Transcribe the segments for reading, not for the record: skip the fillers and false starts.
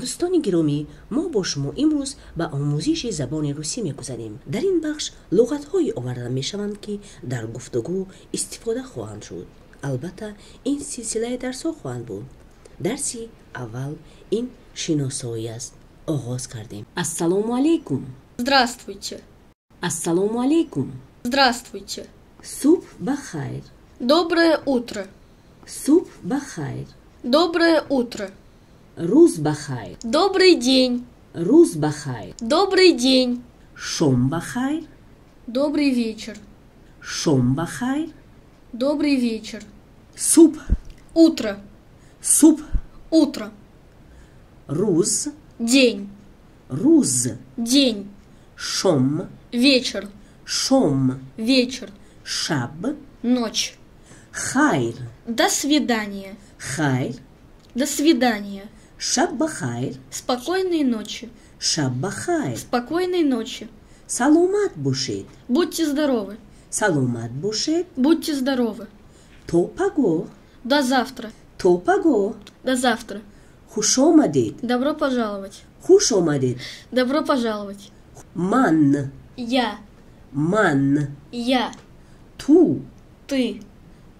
Дӯстони гиромӣ, мо бо шумо имрӯз ба омӯзиши забони русӣ мегузарем. Дар ин бахш луғатҳое оварда мешаванд, ки дар гуфтугӯ истифода хоҳанд шуд. Албатта, ин силсилаи дарсҳо хоҳанд буд. Дарси аввал ин шиносоӣ аст. Оғоз кардем. Ассалому алайкум. Здравствуйте. Ассалому алайкум. Здравствуйте. Субҳ ба хайр. Доброе утро. Субҳ ба хайр. Доброе утро. Рӯз ба хайр. Добрый день. Рӯз ба хайр. Добрый день. Шом ба хайр. Добрый вечер. Шом ба хайр. Добрый вечер. Субҳ. Утро. Субҳ. Утро. Рӯз. День. Рӯз. День. Шом. Вечер. Шом. Вечер. Шаб. Ночь. Хайр. До свидания. Хайр. До свидания. Шаб ба хайр. Спокойной ночи. Шаб ба хайр. Спокойной ночи. Саломат бошед. Будьте здоровы. Саломат бошед. Будьте здоровы. То пагоҳ. До завтра. То пагоҳ. До завтра. Хуш омадед. Добро пожаловать. Хуш омадед. Добро пожаловать. Ман. Я. Ман. Я. Ту. Ты.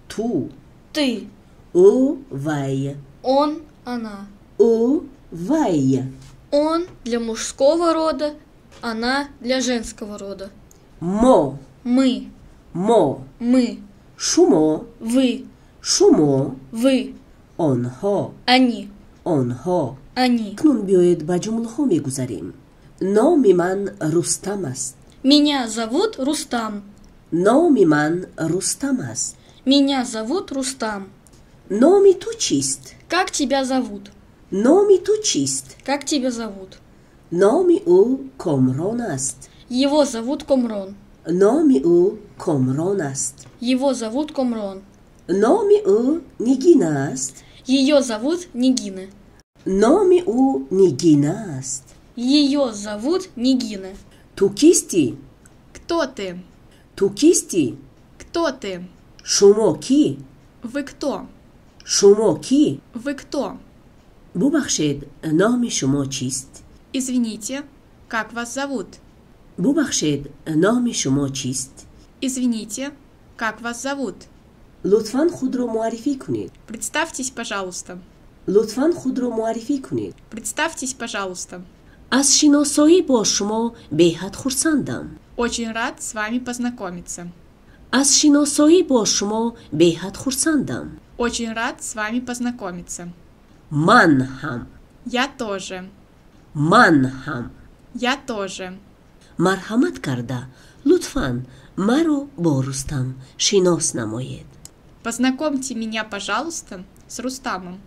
Ту. Ты. Ӯ, вай. Он, она. Ӯ, вай. Он для мужского рода, она для женского рода. Мо. Мы. Мо. Мы. Шумо. Вы. Шумо. Вы. Онҳо. Они. Онҳо. Они. Акнун биёед, ба ҷумлаҳо мегузарем. Номи ман Рустам аст. Меня зовут Рустам. Номи ман Рустам аст. Меня зовут Рустам. Номи ту чист? Как тебя зовут? Номи ту чист? Как тебя зовут? Номи ӯ Комрон аст. Его зовут Комрон. Номи ӯ Комрон аст. Его зовут Комрон. Номи ӯ Нигина аст. Ее зовут Нигина. Номи ӯ Нигина аст. Ее зовут Нигина. Ту кистӣ? Кто ты? Ту кистӣ? Кто ты? Шумо кӣ? Вы кто? Шумо кӣ? Вы кто? Бубахшед, номи шумо чист? Извините, как вас зовут? Бубахшед, номи шумо чист? Извините, как вас зовут? Лутфан худро муаррифӣ кунед. Представьтесь, пожалуйста. Лутфан худро муаррифӣ кунед. Представьтесь, пожалуйста. Аз шиносоӣ бо шумо беҳад хурсандам. Очень рад с вами познакомиться. Аз шиносоӣ бо шумо беҳад хурсандам. Очень рад с вами познакомиться. Ман ҳам. Я тоже. Ман ҳам. Я тоже. Марҳамат карда, лутфан маро бо Рустам шинос намоед. Познакомьте меня, пожалуйста, с Рустамом.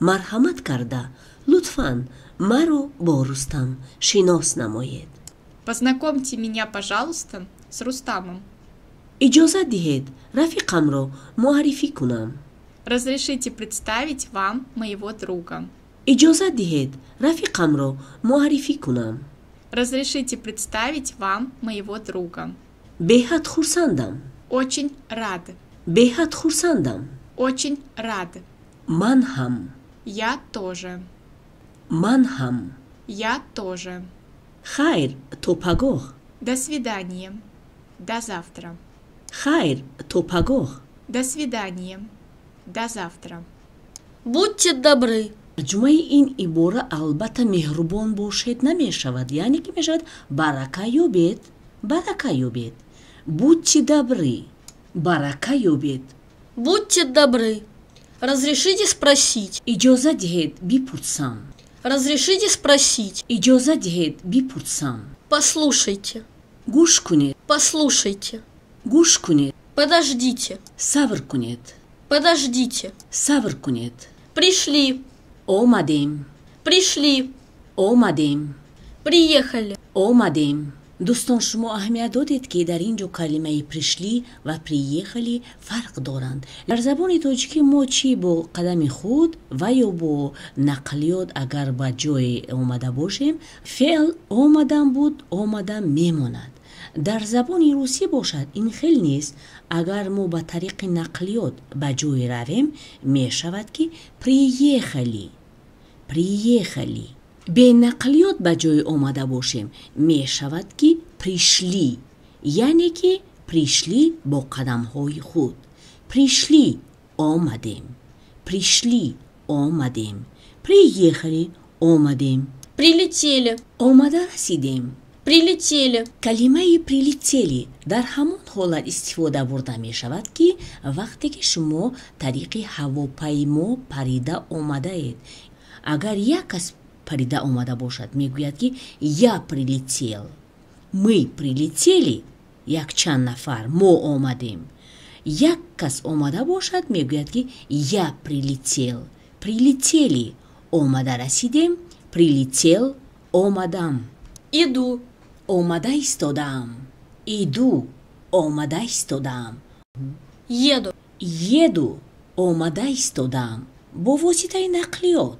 Марҳамат карда, лутфан маро бо Рустам шинос намоед. Познакомьте меня, пожалуйста, с Рустамом. Иҷозат диҳед, рафиқамро муаррифӣ кунам. Разрешите представить вам моего друга. Иҷозат диҳед, рафиқамро муаррифӣ кунам. Разрешите представить вам моего друга. Беҳад хурсандам. Очень рад. Беҳад хурсандам. Очень рад. Ман ҳам. Я тоже. Ман ҳам. Я тоже. Хайр, то пагоҳ. До свидания. До завтра. Хайр, то пагоҳ. До свидания. До завтра. Будьте добры. Тарҷумаи ин ибора, албатта, меҳрубон бошед намешавад, яъне ки мешавад барака ёбед, барака ёбед. Будьте добры, барака ёбед. Будьте добры. Разрешите спросить? Иҷоза диҳед бипурсам. Разрешите спросить? Иҷоза диҳед бипурсам. Послушайте. Гӯш кунед. Послушайте. Гӯш кунед. Подождите. Сабр кунед. Подождите. Сабр кунед. Пришли. Омадем. Пришли. Омадем. Приехали. Омадем. Дӯстон, шумо аҳамият додед, ки дар ин ҷо калимаи пришли ва приехали фарқ доранд. Дар забони тоҷикӣ мо чӣ бо қадами худ ва ё бо нақлиёт агар ба ҷое омада бошем, феъл омадам буд, омадам мемонад. Дар забони русӣ бошад, ин хел нест. Агар мо ба тариқи нақлиёт ба ҷое равем, мешавад ки приехали. Приехали. Бе нақлиёт ба ҷое омада бошем, мешавад ки пришли, яъне ки пришли бо қадамҳои худ. Пришли — омадем, пришли — омадем, приехали — омадем. Прилетели. Омада расидем. Прилетели. Калимаи прилетели дар ҳамон ҳолат истифода бурда мешавад, ки вақте ки шумо тариқи ҳавопаймо парида омадаед. Агар як кас парида омада бошад, мегӯяд ки я прилетел, мы прилетели, якчанд нафар мо омадем. Як кас омада бошад, мегӯяд ки я прилетел. Прилетели — омада расидем, прилетел — омадам. Иду. Омада истодаам. Иду — омада истодаам. Еду. Еду — омада истодаам бо воситаи нақлиёт.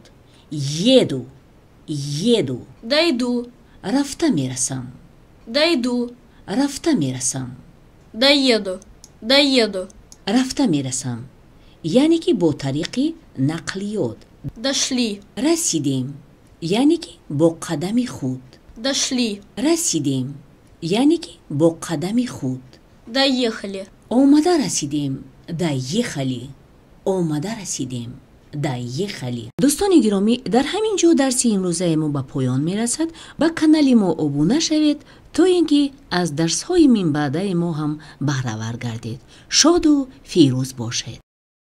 Еду, еду. Дойду. Рафта мерасам. Дойду. Рафта мерасам. Доеду. Доеду. Рафта мерасам, яъне ки бо тариқи нақлиёт. Дошли. Расидем, яъне ки бо қадами худ. Дошли. Расидем, яъне ки бо қадами худ. Доехали. Омада расидем. Доехали — омада расидем. Доехали. Дӯстони гиромӣ, дар ҳамин ҷо дарси имрӯзаи мо ба поён мерасад. Ба канали мо обуна шавед, то ин ки аз дарсҳои минбаъдаи мо ҳам баҳравар гардед. Шоду фирӯз бошед.